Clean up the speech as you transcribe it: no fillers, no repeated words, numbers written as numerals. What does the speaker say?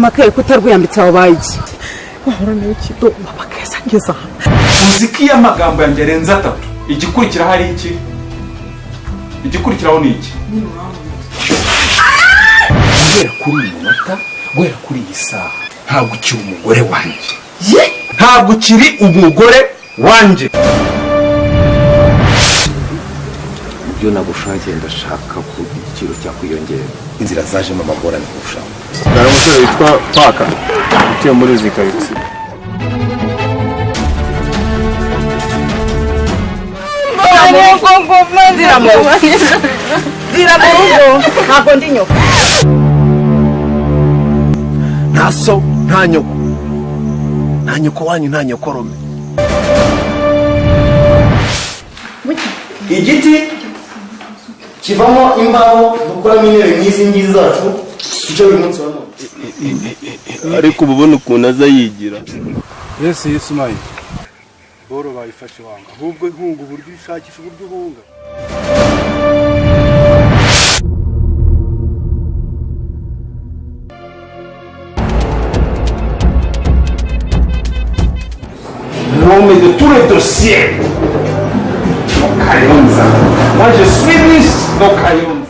Mama ke kutarwiyambitse wabaye iki? Wahora nawe kido mama keza ngeza. Uzi ko iyo amagambo yanjye arenze atatu igikurikira hari iki? Igikurikiraho ni iki? Guhera kuri uyu munota, guhera kuri iyi saha, ntabwo ukiri umugore wanjye. Ntabwo ukiri umugore wanjye. Ibyo nagushakiye ndashaka ko igiciro cyakwiyongera. Inzira zajemo amagorane kurushaho. Hari umusore witwa Paka utuye muri izi karitsiye. Ntabwo ndi nyoko. Nta so, nta nyoko. Nta nyoko wanyu, nta nyokorome. Igiti kivamo imbaho dukuramo intebe nk'izi ngizi zacu icyo uyu munsi wa none. Ariko uba ubona ukuntu aza yigira. Yesu Yesu mayi. Boro bayifashe wanga. Ahubwo hunga uburyo ushakisha uburyo uhunga. L'homme de tous les dossiers. Kayonza. Moi je suis Miss de Kayonza.